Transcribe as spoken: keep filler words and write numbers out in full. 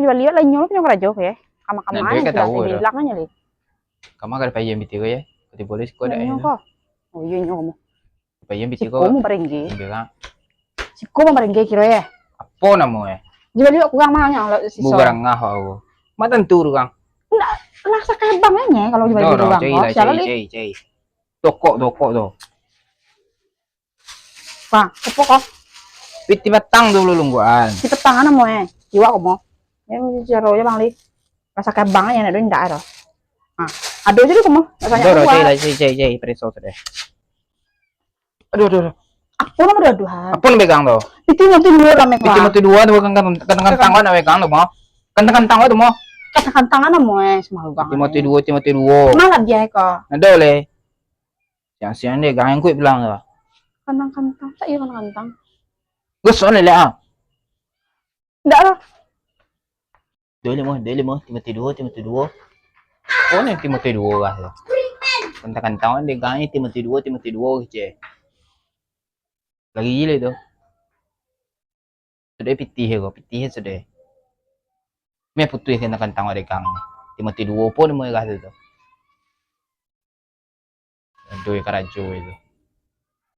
Jual liak lah, inyo punyo karajo ko, yo. Kama-kama. Nak duit ka tahu dah. Bilang aja, Li. Kama ka dipayah biti ko, yo. Kati boleh siko dak. Inyo ko. Oh, iyo, inyo kamu. Dipayah biti ko. Siko mau barengge. Siko mau barengge kiro, yo. Apo namo, yo? Jual liak kurang mah nyo lah sisa. Bukan ngah aku. Mak tantu tu, Kang. Ndak, lah sakabang aja kalau jual liak kurang. Cai lah, cai, cai. Tokok, tokok tu. Bang, apo ko? Piti patang tu lu lungguan. Piti patang ano mo eh. Iwak ko mo. Yo caro je bang li. Rasa kabang aja nak indak ado. Ha. Ado je ko mo. Rasanya ado, cai lah, cai, cai, cai, preso tu deh. Aduh, aduh, aduh. Apo nama ado aduh ha? Apo nak pegang tu? Piti mati dua lah megang. Piti mati dua tu kan kan kan tangan nak pegang tu mo. Kan tangan tangan tu mo. Kan tangan tangan mo eh semua bang. Piti mati dua, piti mati dua. Malah dia ko. Ado leh. Siang-siang deh, gangan kuik bilang tu. Kantang-kantang, tak iya kantang-kantang. Gus, mana lek ah? Ndak lah. Dua lima, dua lima, Timothy dua, Timothy dua. Oh, ni Timothy dua lah tu. Kantang-kantang deh, gangan Timothy dua, Timothy dua kecil. Lagi gila tu. Sudah pitih ko, pitih sudah. Meh putuih kena kantang awak dagang. Timothy duo pun murah tu. Aduh, karajo itu.